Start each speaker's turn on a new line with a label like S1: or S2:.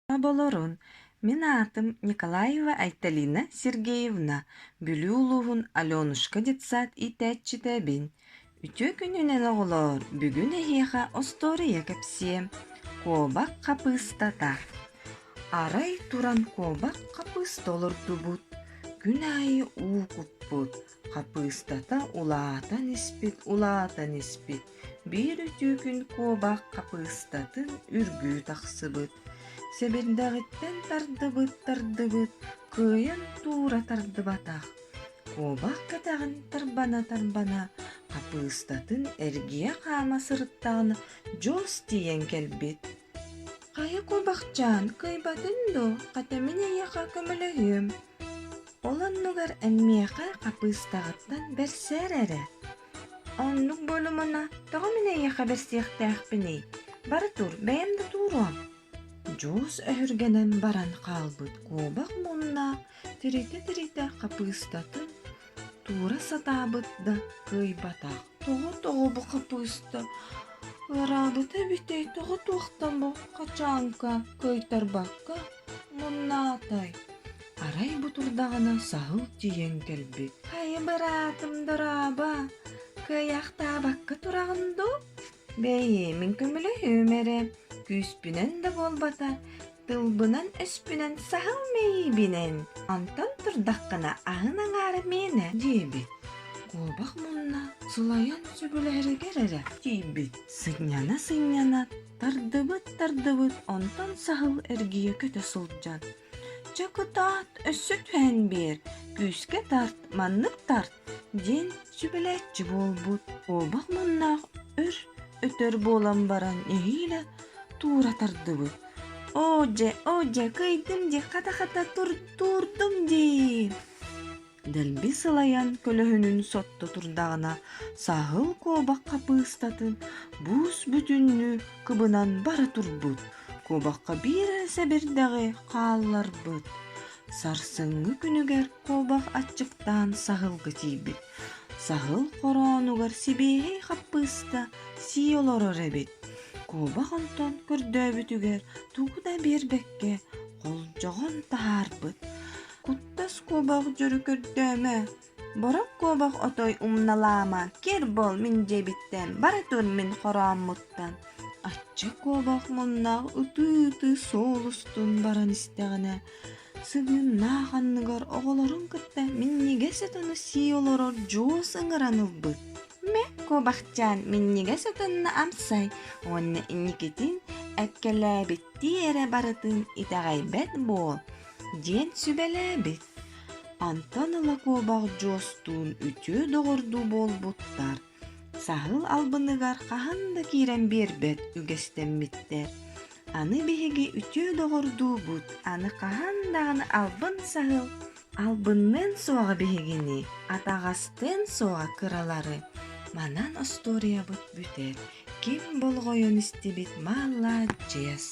S1: Оболорун, мин аатым Николаева Айталина Сергеевна, Бүлүү улууһун Аленушка детсад иитээччитэбин. Үтүө күнүнэн оҕолоор, бүгүн эһиэхэ остуоруйа кэпсиэм. Куобах хапыыстата. Арай туран куобах хапыыста олордубут, күн аайы уу куппут, Хапыыстата улаатан испит, улаатан испит, биир үтүө күн куобах хапыыстатын үргүү тахсыбыт. Сэбирдэҕиттэн тардыбыт, тардыбыт, кыайан туура тардыбатах. Куобах кэтэҕин тарбана-тарбана, хапыыстатын эргийэ хаама сырыттаҕына дьуос тиийэн кэлбит. «Хайа куобахчаан, кыайбатын дуо, хата мин эйиэхэ көмөлөһүөм» Ол оннугар эн миэхэ хапыыстаҕыттан бэрсээр эрэ. Оннук буолумуна, тоҕо мин эйиэхэ бэрсиэхтээхпиний? Бары тур, бэйэм да тууруом. Дьуос өһүргэнэн баран хаалбыт куобах муннаах тиритэ-тиритэ хапыыстатын Туура сатаабыт да кыайбатах. Тоҕо-тоҕо бу хапыыста ыараабыта эбитэй, тоҕо туохтан бу хачааҥка кыайтарбакка муннаатай? Арай бу турдаҕына саһыл тиийэн кэлбит. Хайа быраатым дорообо, кыайаахтаабакка тураҕын дуу? Бэйи, мин көмөлөһүөм эрэ, күүспүнэн да буолбата, Тылбынан-өспүнэн саһыл мэйиибинэн, онтон турдаххына аһын аҥаара миэнэ диэбит. Куобах мунна сылайан сөбүлэһэригэр эрэ тиийбит. Сынньана-сынньана тардыбыт-тардыбыт, онтон саһыл эргийэ көтө сылдьан «Чэ кытаат, өссө түһэн биэр, күүскэ тарт, маннык тарт» диэн сүбэлээччи буолбут. Куобах муннаах өр өтөр буолан баран нэһиилэ туура тардыбыт. Оо дьэ, оо дьэ, кыайдым дии, хата-хата тур-туурдум дии. Дэлби сылайан көлөһүнүн сотто турдаҕына, саһыл куобах хапыыстатын буус бүтүннүү кыбынан бара турбут, куобахха биир эрэ сэбирдэҕи хаалларбыт. Сарсыҥҥы күнүгэр куобах аччыктаан саһылга тиийбит. Саһыл хороонугар сибиэһэй хаппыыста сии олорор эбит. Куобах онтон көрдөөбүтүгэр тугу да биэрбэккэ холдьоҕон таһаарбыт. Куттас куобах дьөрү көрдөөмө, борок куобах отой умналаама, кир буол мин дьиэбиттэн, бара тур мин хорооммуттан. Аччык куобах муннаах ытыы-ытыы суол устун баран истэҕинэ, сыгыннаах анныгар оҕолорун кытта минньигэс отону сии олорор Дьуос ыҥыран ылбыт. Мэ, куобахчаан минньигэс отонно амсай уонна инникитин эккэлээбиттии эрэ барытын итэҕэйбэт буол диэн сүбэлээбит. Онтон ыла куобах Дьуостуун үтүө доҕордуу буолбуттар. Саһыл албыныгар хаһан да киирэн биэрбэт үгэстэммиттэр. Аны биһиги үтүө доҕордуубут, аны хаһан даҕаны албын саһыл албынныан суоҕа биһигини, атаҕастыан суоҕа кыралары. Манан остуоруйабыт бүтэр. Ким болҕойон истибит маладьыас.